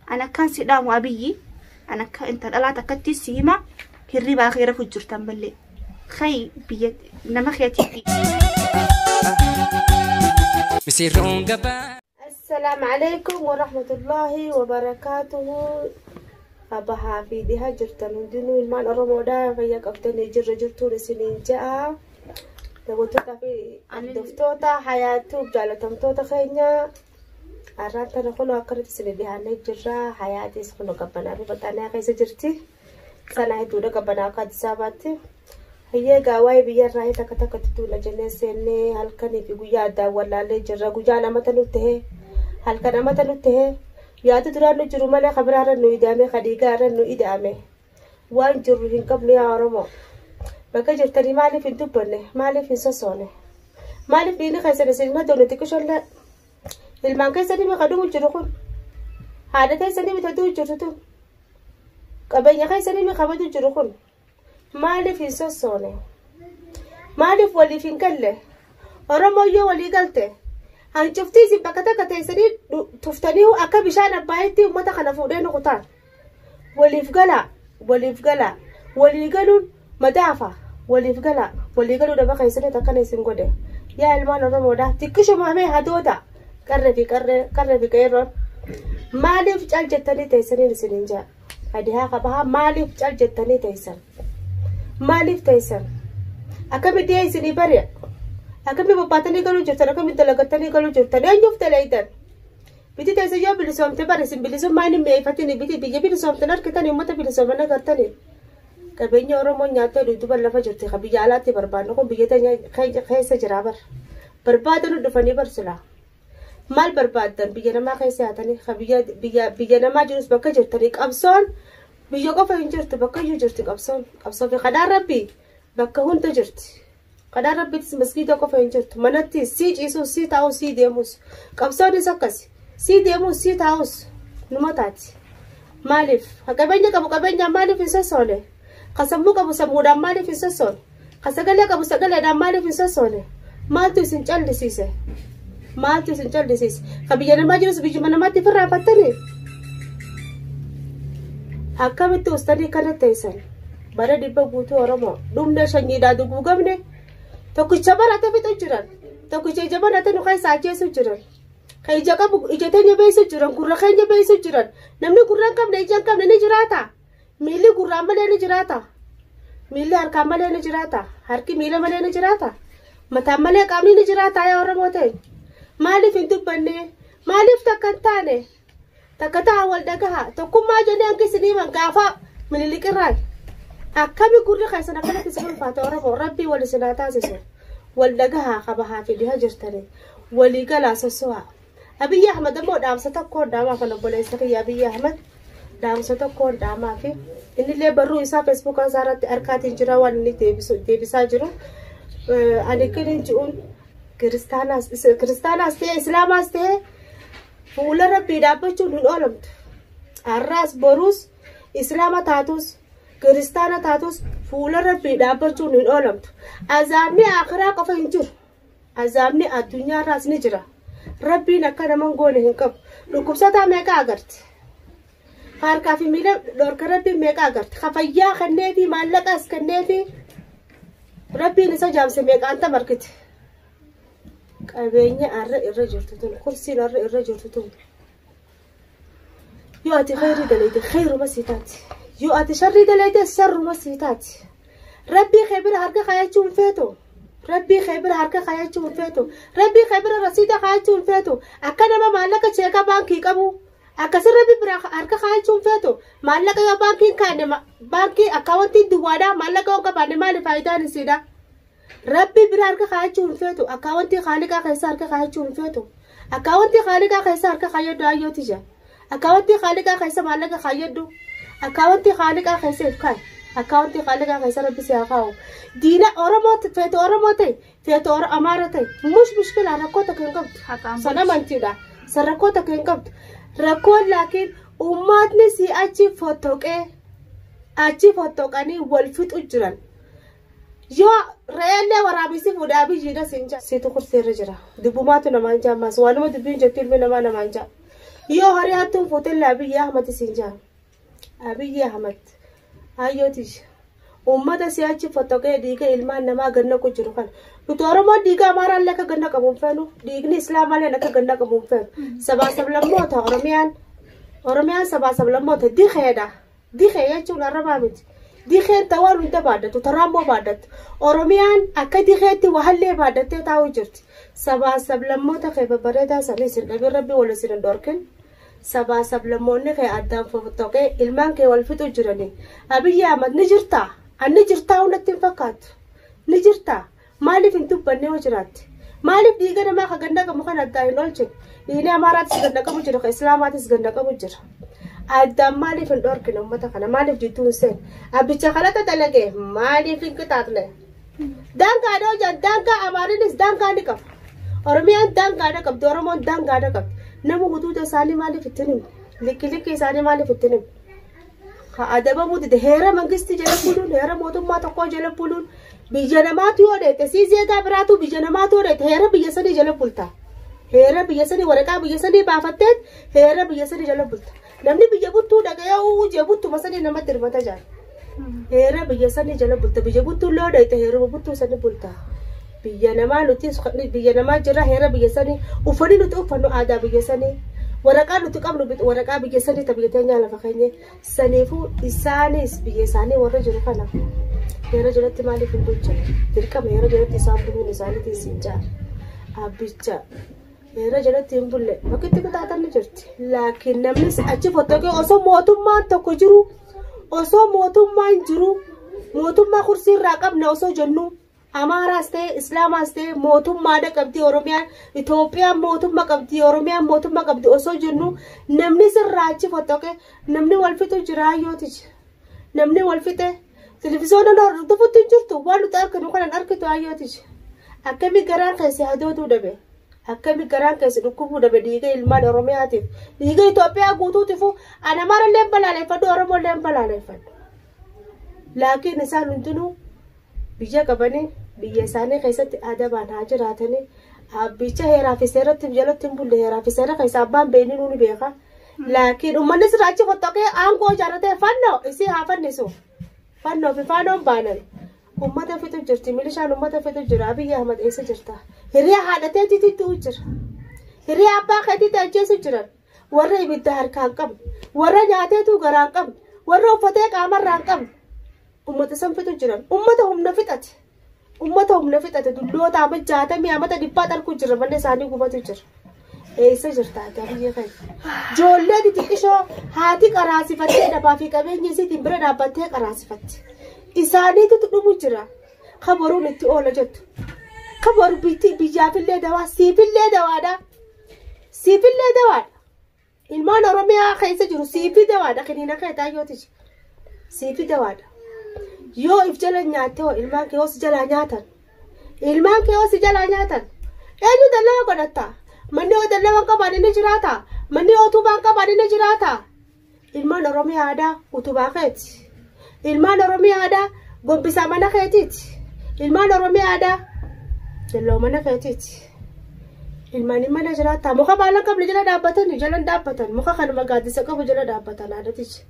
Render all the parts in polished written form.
An akkaan si dhaamu Abiyyi, an akka inta dhalaa takkatti si hima, hirribaa kee rafu jirtan mallee. Kai biyya nama keetii fi. Misirroon gabaa. Assalaamu alaikum warahmatullaahi wabarakaatuhu. Bahaa fi dhihaa jirtan hundinuu ilmaan Oromoodha, fayyaa qabdanii jirra jirtuun isiniin ja'a. Daawwattootaa fi hordoftoota Hayaatuuf jaalatamtoota keenya, har'aan tana kun akkanatti isin dhiyaannee jirra. Hayaatis kun qabbanaa fi baxaanaa keessa jirti. Sana hedduudha qabbanaa akka Addis Ababaatti. Hayyee egaa, waa'ee biyya irraa takka takkatti tuula jennee seennee halkanii fi guyyaa addaan wallaallee jirra. Guyyaa namata nutti tahee, halkan amata nutti tahee, yaada duraan nu jiru malee kabiraarra nu ida'ame, kadhiigaarra nu ida'ame. Waan jirru hin qabnu yaa Oromoo. Bakka jirtanii maaliif hin dubbanne? Maaliif hin sosoone? Maaliif dhiigni keessan isin hin hadoone xiqqishollee? Ilmaan keessanii mi kadhumu jiru kun? Haadha keessanii mi taduu jirtu tun? Qabeenya keessanii mi kabaju jiru kun? Maaliif hin sossoone? Maaliif waliif hin galle? Oromoo yoo walii galte, hancuftii isin bakka takka teessanii tuftanii akka bishaan Abbaayitti uummata kana fuudhee nu kutaan. Waliif galaa, waliif galaa, walii galuun madaafa, waliif galaa, walii galuu dhaba keessanii akkana isin godhe. Yaa ilmaan Oromoodha, xiqqishuma mee hadoota, qarree fi qarree, qarree fi qeerroon. Maaliif cal jettanii teessanii isin hin jaa? Adihaa qabahaa, maaliif cal jettanii teessan? Maaliif teessan? Akkamitti isinii bari'a? Akkamitti bobbaatanii galuu jirtan? Akkamitti dalagattanii galuu jirtan? Eenyuuf dalaytan? Biti teessa yoo bilisoomte bara isin bilisummaa hin mi'eeffatini, biti biyya bilisoomtan argitanii, uummata bilisooman agartanii. Qabeenya Oromoo nyaattee dudduuba lafa jirti, ka biyya alaatti barbaannu kun biyya teenya keessa jira bar. Barbaadanu dhufanii bar silaa. Maal barbaaddan biyya namaa keessa yaatanii, ka biyya biyya biyya namaa jirus bakka jirtanii? Qabsoon biyya qofa hin jirtu, bakka iyyuu jirti qabsoon. Qabsoo fi kadhaan Rabbii bakka hunda jirti. Kadhaan Rabbiitis masgiida qofa hin jirtu. Manatti sii ciisuus, sii taa'us, sii deemus. Qabsoonis akkasi. Sii deemus, sii taa'us numa taati. Maaliif? Ka qabeenya qabu qabeenyaan maaliif hin sossoone? Ka sammuu qabu sammuudhaan maaliif hin sossoone? Ka sagalee qabu sagaleedhaan maaliif hin sossoone? Maaltu isin callisiise? Maaltu isin callisiise? Ka biyya namaa jirus biyyuma namaatti firraafattanii? Akkamitti ustanii kana teessan? Bara 100 guutuu Oromoo dhumne, shanyiidhaa duguugamne, tokkicha barate fixu jiran, tokkicha ija banate nu keessa ajjeesu jiran. Ka ija qabu ija teenya beeysu jiran, gurra keenya beeysu jiran. Namni gurra hin qabne, ija hin qabne ni jiraata? Miilli gurraan malee ni jiraata? Miilli harkaan malee ni jiraata? Harki miila malee ni jiraata? Mataan malee qaamni ni jiraata? Yaa Oromoo ta'e, maaliif hin dubbanne? Maaliif takka hin taane? Takka ta'a, wal dhagaha. Tokkummaa jennee hangi isinii himan gaafa Miniliqirraa. Akkami gurri keessan akkanatti isin ulfaata? Oromoo, Rabbii wal isin haa taasisu. Wal dhagahaa, kabahaa fi dhiha jirtanii. Walii galaa, sosso'aa. Abiyyi Ahmad immoo dhaamsa tokkoon dhaamaa kan obboleessa kiyya Abiyyi Ahmad dhaamsa tokkoon dhaamaa fi innillee barruu isaa Feesbuukaa isaa irratti harkaatiin jira waan inni deebisaa jiru. Ani kan hin ji'uun kiristaanaas kiristaanaas ta'e Islaamaas ta'e fuula Rabbii dhaabbachuun hin oolamtu. Har'aas boruus Islaama taatus kiristaana taatus fuula Rabbii dhaabbachuun hin oolamtu. Azaabni akhiraa qofa hin jiru. Azaabni addunyaarraas ni jira. Rabbiin akka nama hin goone hin qabu. Dhukkubsataa meeqa agarte? Harkaa fi miila dhorka Rabbiin meeqa agarte? Ka fayyaa kenneefi, maallaqas kenneefi Rabbiin isa jaamse meeqaan tamarkite? Qabeenya har'a irra jirtu tun, kursiin har'a irra jirtu tun, yoo ati kheyrii dalayte kheyruma sii taati. Yoo ati sharrii dalayte sharruma sii taati. Rabbii kee bira harka kaayachuu hin feetu. Rabbii kee bira harka kaayachuu hin feetu. Rabbii kee bira rasiida kaayachuu hin feetu. Akka nama maallaqa cheekaa baankii qabu akkasin Rabbi bira harka kaayachuu hin feetu. Maallaqa yoo baankiin kaanne, baankii akkaawwantiin duwwaadha. Maallaqa yoo qabaanne maali faayidaan isiidha? Rabbi bira harka kaayachuu hin feetu. Akkaawwantii Haaliqaa keessa harka kaayachuu hin feetu. Akkaawwantii Haaliqaa keessa harka kaayyadhu, ayyooti jira. Akkaawwantii Haaliqaa keessa maallaqa kaayyadhu. Akkaawwantii Haaliqaa keessa if kaayi. Akkaawwantii Haaliqaa keessa Rabbi si haa kaa'u. Diina Oromoo, feetu Oromoo ta'e, feetu Amaara ta'e, mush mushkilaa rakkoo tokko hin qabdu. Haqaan San bulchi. amantiidha. San rakkoo tokko hin qabdu. Rakkoon laakiin uummatni si achi fottoqee, achi fottoqanii wal fixu jiran. Yoo re'eellee waraabessi fuudhee Abiyyiidha siin jaa. Siitu kursii irra jira. Dubbumaatu namaan jaa ammaas. Waanuma dubbiin jettu ilmi namaa namaan jaa. Yoo horii hattuun fuutellee Abiyyi Ahmad isin jaa. Abiyyi Ahmad hayyootish. Uummata si'achi fottokee dhiiga ilmaan namaa ganna jiru kana. Nuti Oromoon dhiiga Amaaraallee akka ganna qabu hin feenu. Dhiigni Islaamaallee akka ganna qabu hin feenu. Sabaa sablammoota Oromiyaan. Oromiyaan sabaa sablammoota dikeedha. Dikee jechuun arrabaa miti. Dikeen tawaan hunda baaddattu taraammoo baaddattu. Oromiyaan akka dikeetti wahallee baaddattee taa'uu jirti. Sabaa sablammoota kee babbareedaa sanii isin dhabin rabbi wal isin hin dhorkin. Sabaa sablammoonni kee addaan fottokee ilmaan kee wal fixu jiranii. Abiyyi Ahmad ni jirtaa? Anni jirtaa hundatti hin fakkaatu. Ni jirtaa? Maaliif hin dubbanne yoo jiraatte? Maaliif dhiiga namaa ka ganda qabu kan addaan hin oolchine? Dhiigni Amaaraatis ganda qabu jira, ka Islaamaatis ganda qabu jira. Addaan maaliif hin dhorkine uummata kana? Maaliif jidduu hin seenne? Abbicha kanatti dalage maaliif hin qixaaxne? Daangaadha hojjan daangaa Amaariinis daangaa ni qaba. Oromiyaan daangaadha qabdi, Oromoon daangaadha qabdi. Nama huduuda isaanii maaliif ittiin himne? Likki likki isaanii maaliif ittiin himne? Ka adabamuu dide heera mangistii jala buluun heera mootummaa tokkoo jala buluun biyya namaatu yoo dheete sii zeegaa biraatu biyya namaatu yoo dheete heera biyya sanii jala bulta. Heera biyya sanii waraqaa biyya sanii baafatteet heera biyya sanii jala bulta. Namni biyya buttuu dhaga'ee uujee buttuma sanii namatti hirmata jira. Heera biyya sanii jala bulta biyya buttuu illee yoo dheete heeruma buttuu sanii bulta. Biyya namaa nuti biyya namaa jira heera biyya sanii uffanni nuti uffannu aadaa biyya sanii. Waraqaa nuti qabnu waraqaa biyya sanii ta biyya teenyaa lafa keenye saniifuu isaanis biyya isaanii warra jiru kana heera jalatti maaliif hin bulchan dirqama heera jalatti isaan buluun isaaniitiin siin jaara abbicha heera jalatti hin bulle bakki itti qixaaxan ni jirti laakiin namnis achi fottokee osoo mootummaan tokko jiru osoo mootummaan jiru mootummaa kursii irraa qabna osoo jennu Amaaraas ta'e Islaamaas ta'e mootummaadha qabdi Oromiyaan Itoophiyaan mootummaa qabdi Oromiyaan mootummaa qabdi osoo jennu namni sirraa achi fottoqe namni wal fixu jira hayyooti namni wal fixe televiziyoona hordofutti hin jirtu waan nuti arginu kanan argitu hayyooti akkami garaan keessa hadooduu dhabe akkami garaan keessa dhukkubuu dhabe dhiiga ilmaan Oromiyaatiif dhiiga Itoophiyaa guutuutifu ana Amaarallee hin balaaleffadhu Oromollee hin balaaleffadhu laakiin isaan hundinuu biyya qabanii biyya isaanii keessatti adabaan haa jiraatanii abbicha heeraa fi seeratti jalatti hin bulle heeraa fi seera keessa abbaan beekni ni beeka. Laakiin uummanni sirraa achi fottokee aangoo ijaarratee fannoo isii haa fannisu. Fannoo fi faanoon baanan. Uummata fixu jirti milishaan uummata fixu jira Abiyyi Ahmad eessa jirta? Hiriyaa haadhateetitti du'u jira. Hiriyaa abbaa keetiitti ajjeesu jiran. Warra ibidda harkaan qabne warra nyaateetu garaan qabne warra uffatee qaamarraan qabne. Uummata san fixu jiran uummata humna fixate uummata humna fixate dulloota amma 60 amata 100 dharku jira manni isaanii gubatu jira. Eessa jirta ati Abiyyi keenya? Ijoollee xixiqqishoo haati qaraasifattee dhabaa fi qabeenya isiitiin bira dhaabbattee qaraasifatte. Isaaniitu dhumu jira. Kabaruun itti oola jettu. Kabaru biyyaafillee dawaa siifillee dawaadha. Siifillee dawaadha. Ilmaan Oromiyaa keessa jiru siifi dawaadha kiniina kee taayyooti. Siifi dawaadha. Yoo if jala nyaatte hoo ilmaan kee si jalaa nyaatan. Ilmaan kee si jalaa nyaatan. Eenyu dallaa godhatta? Manni yoo dallaa hin qabaanne ni jiraata. Manni yoo utubaa hin qabaanne ni jiraata. Ilmaan Oromiyaa aadaa utubaa keeti. Ilmaan Oromiyaa aadaa gombisaa mana keetiiti. Ilmaan Oromiyaa aadaa dallaa mana keetiiti. Ilmaan mana jiraata. Muka baala qabne jala dhaabbatanii jala dhaabbatan. Muka kanuma gaaddisa qabu jala dhaabbatan aadatichi.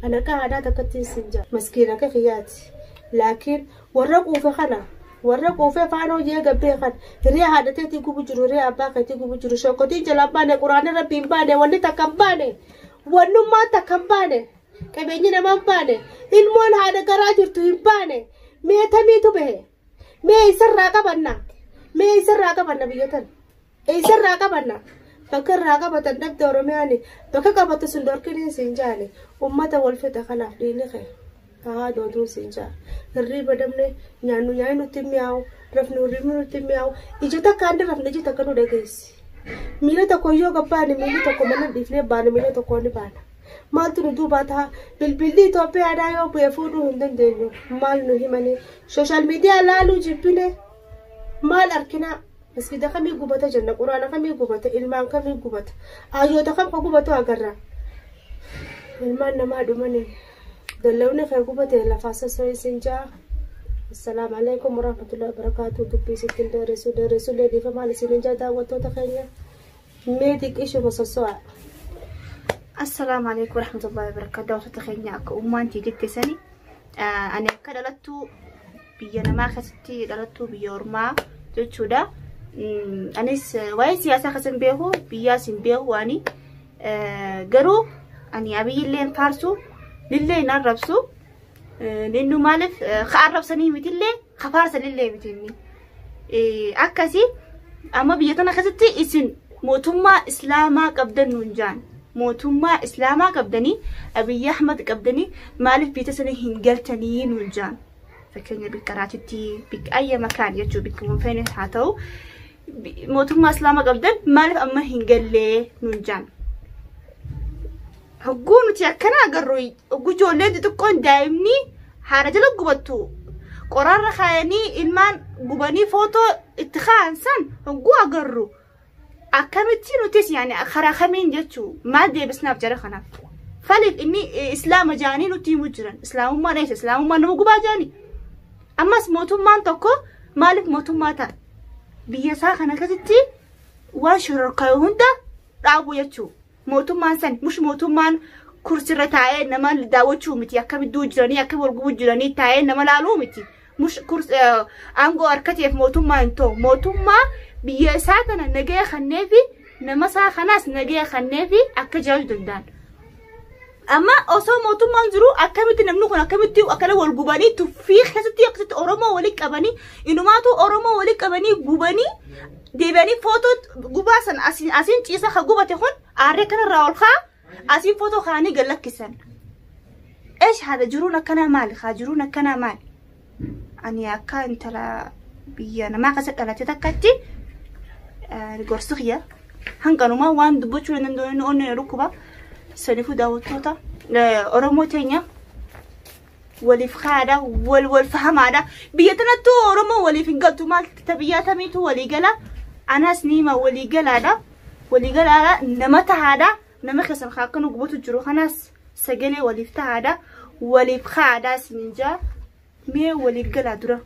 Ana akka aadaa takkatti siin jira. Maskiin akka kiyyaati. Laakiin warra quufe kana warra quufee faanoo jee gabbee kan hiriyaa haadhateetii gubu jiru hiriyaa abbaa keetii gubu jiru shokkotiin jala baane quraana rabbii hin baane wanni takka hin baane wannummaan takka hin baane qabeenyi namaa hin baane ilmoon haadha garaa jirtu hin baane mee tamiitu bahe mee isarraa qabanna mee isarraa qabanna biyya tana isarraa qabanna bakka irraa qabatan dhabde Oromiyaani bakka qabatu sun dhorkiniin siin jaane uummata wal fixa kanaaf dhiini kee. Haa dootuun siin jaa. Hirriba dabne nyaannu nyaanni nutti mi'aawu rafnu hirribni nutti mi'aawu ija takka handi rafne ija takka nu dhageessi. Miila tokko yoo gabbaane miilli tokko mana dhiifnee baane miila tokko ni baana. Maaltu nu duubaa ta'a bilbilli Itoophiyaadhaa yoo bu'e fuudhuu hin dandeenyu maal nu himanii sooshaal miidiyaa laaluu jibbine maal arginaa masgida kamii gubata jenna quraana kamii gubata ilmaan kamii gubata hayyoota kam ka gubatu agarra ilmaan namaa dhumanii. Dallawni kee gubate lafaa sassoo isin jaa. Assalaamu alaikum warahmatullahi wabarakatuh. Dubbii sittiin dheeressu dheeressu illee dhiifamaan isin jaa daawwattoota keenya. Mee xiqqishuma sosso'a. Assalaamu alaikum warahmatullahi wabarakatuh. Daawwattoota keenya, akka ummaan tii jette sani, ani akka dhalattuu biyya namaa keessatti dhalattuu biyya ormaa jechuudha. Anis waa'ee siyaasaa keessa hin beeku, biyyaas hin beeku ani. Garuu ani Abiyyillee hin faarsu, lillee hin arrabsu. Inni maaliif ka arrabsanii mitillee ka faarsanillee miti inni. Akkasii amma biyya tana keessatti isin mootummaa islaamaa qabdan nuun jaan. Mootummaa islaamaa qabdanii, Abiyyi Ahmad qabdanii, maaliif biyya sana hin galtanii nuun jaan. Fakkeenya bikka raatitti, bikka ayya makaan jechuu, bikka feene haa ta'u, mootummaa islaamaa qabdan maaliif amma hin gallee nuun jaan. Hogguu nuti akkana agarru, hogguu ijoolleen xixiqqoon daa'imni haadha jala gubattu qoraarra kaayanii ilmaan gubanii footoo itti kaa'an san hogguu agarru, akkamitti nutis yaani karaa kamiin jechuu maal deebisnaaf jara kanaaf? Faliif inni islaama jaanii nutti himuu jiran. Islaamummaan eessa? Islaamummaan nama gubaa jaanii. Ammas mootummaan tokko maaliif mootummaa ta'a? Biyya isaa kana keessatti waan shororkaa'e hunda dhaabu jechuu. Mootummaan san mush mootummaan kursirra taa'ee nama daawwachuu miti, akkamitti jiranii akka wal gubuu jiranii taa'ee nama laaluu miti. Mush kurs aangoo harkateef mootummaa hin ta'u. Mootummaa biyya isaa tana nagaya kanneefi nama isaa kanaas nagaya kanneefi akka jiraachuu danda'an. Amma osoo mootummaan jiru akkamitti namni kun akkamitti akkana wal gubanii tuffii keessatti akkasitti Oromoo walitti qabanii, inumaatu Oromoo walitti qabanii gubanii deebi'anii footoo gubaa san asiin ciisa ka gubate kun aarree kanarraa ol kaa asiin footoo kaanii gad lakkisan. Eesh haadha, jiruun akkanaa maali? Haa, jiruun akkanaa maali? Ani akka intala biyya namaa keessa dhalate takkatti gorsi kiyya hanqanumaa waan dubbachuu hin danda'u, inni onnee dhukkuba. Saniifuu daawwattoota Oromoo teenya, waliif haadha, wal wal fahamaadha. Biyya tanattuu Oromoo waliif hin galtu, maal ta biyyaa tamiitu walii gala? Anas ni hima, walii galaadha. Walii galaadha, nama tahaadha. Nama keessan akka nu gubatu jiru kanaas sagalee waliif tahaadha. Waliif haadha isinin jaa. Mee waliif galaa dura.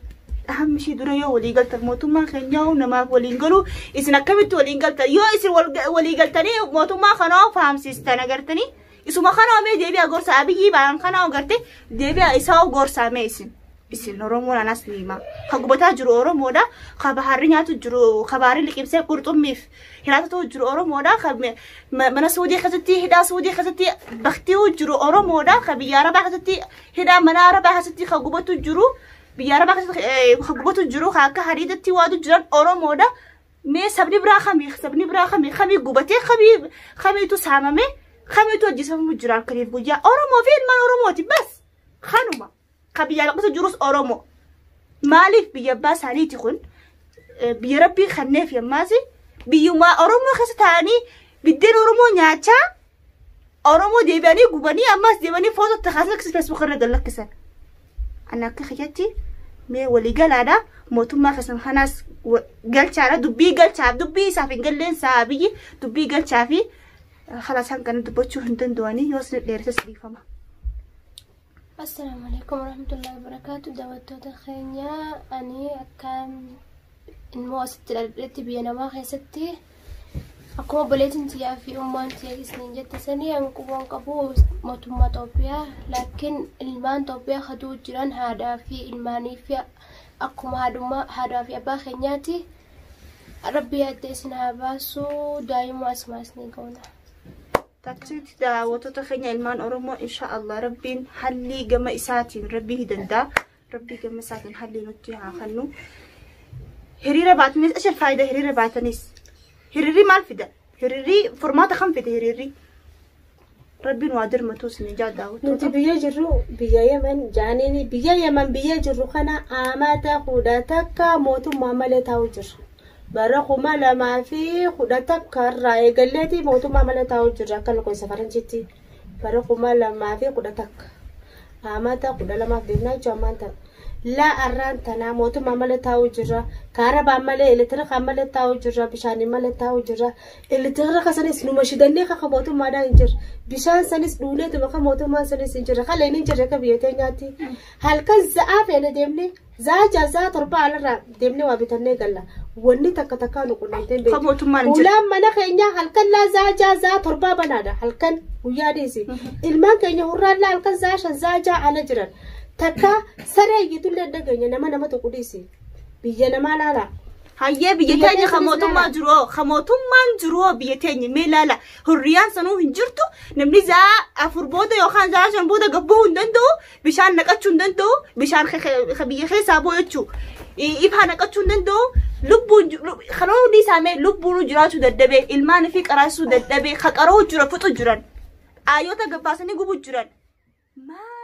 Ahammi ishee dura yoo walii galtan, mootummaan keenyaa namaaf waliin galu, isin akkamitti waliin galtan? Yoo isin walii galtanii mootummaa kanaa fahamsiistan agartanii, isuma kanaa mee deebi'a gorsa Abiyyii ba'an kanaa agarte, deebi'a isaa gorsaa. Mee isin Oromoon anas ni hima, ka gubataa jiru Oromoodha, ka baharri nyaatu jiru, ka baharri liqimsee qurxummiif hiraatatu jiru Oromoodha, ka mana Suudii keessatti hidhaa Suudii keessatti baktii jiru Oromoodha, ka biyya Arabaa keessatti hidhaa mana Arabaa keessatti ka gubatu jiru, biyya Arabaa keessatti ka gubatu jiru, ka akka hariidatti waatu jiran Oromoodha. Mee sabni biraa kamii? Sabni biraa kamii? Kamii gubatee, kamii kamiitu saamame, kamiitu hojjetamuu jira akkaniif guyyaa? Oromoo fi ilmaan Oromooti bas kanuma. Ka biyya baqatu jirus Oromoo. Maaliif? Biyya abbaa isaaniiti kun, biyya rabbii kanneef yammaasi biyyuma Oromoo keessa taa'anii biddeen Oromoo nyaachaa Oromoo deebi'anii gubanii ammas deebi'anii footoo itti kaasan akkasii Facebook irra gad lakkisan. Ani akka kiyyatti mee walii galaadha. Mootummaa keessan kanaas galchaadha, dubbii galchaaf, dubbii isaaf hin galleen isaa biyyi dubbii galchaa fi kalaas hangana dubbachuu hin danda'anii, yoo isin dheeresses dhiifama. Assalaamu alaikum warahmatullahi wabarakaatu. Daawwattoota keenya, ani akka immoo asitti dhaladhetti biyya namaa keessatti akkuma obboleettiin tiyyaa fi ummaan tiyya isiniin jette sanii hanquboon qabu mootummaa Itoophiyaa, laakiin ilmaan Itoophiyaa kaduu jiran haadhaa fi ilmaanii fi akkuma haadhummaa haadhaa fi abbaa keenyaati. Rabbi yaadde isin haa baasu, daa'ima asumaa isinii goona. Taksiitti daawwattoota keenya, ilmaan Oromoo, insha Allah Rabbiin hallii gama isaatiin Rabbii ni danda'a. Rabbii gama isaatiin hallii nutti haa kennu. Hiriira baatanis ashir faayidaa hiriira baatanis. Hiriirri maal fida? Hiriirri furmaata kam fida hiriirri? Rabbiin waa dirmatu isin ijaa daawwattoota. Nuti biyya jirru, biyya Yemen jaaniini, biyya Yemen biyya jirru kana amata 11 mootummaa malee taa'u jirra. Bara 2011 irraa eegalleeti mootummaa malee taa'u jirra akka lakkoofsa faranjiitti. Bara 2011 amata 12f deemnaa jechuun ammaan tana. Laa arraan tanaa mootummaa malee taa'u jirra. Kaarabaan malee, elektirikaan malee taa'u jirra. Bishaaniin malee taa'u jirra. Elektirika sanis numa shidannee kaka mootummaadhaan hin jirre. Bishaan sanis dhuuneetuma ka mootummaan sanis hin jirre. Kaleen hin jirre akka biyya teenyaatti. Halkan za'aa feene deemnee za'aa 6 za'aa 7 alarraa deemnee waa bitannee galla. Wanni takka takkaa nu qunnamtee hin Kan beektu. mootummaan hin jiru. Ulaan mana keenyaa halkan laa zaa jaa zaa torbaa banaadha. Halkan guyyaa dhiisi. Ilmaan keenya hurraan laa halkan zaa shan zaa jaa ala jiran. Takka saree iyyitullee hin dhageenye nama nama tokko dhiisi. Biyya namaa laala. Hayyee, biyya Biyya teenya ka teenya mootummaa ilaala. jiru hoo, ka mootummaan jiru hoo, biyya teenya mee ilaala. Hurriyaan sanuu hin jirtu. Namni 4:00 booda yookaan 5:00 booda gabbuu hin danda'u, bishaan naqachuu hin danda'u, bishaan ka biyya keessaa boo jechuu, ifaa naqachuu hin danda'u. Lubbuun kanoo hundi isaa mee lubbuun jiraachuu dadhabee, ilmaan fi qaraasuu dadhabee, ka qaroo jira, fixu jiran, aayyoota gabbaasanii gubuu jiran. Maal?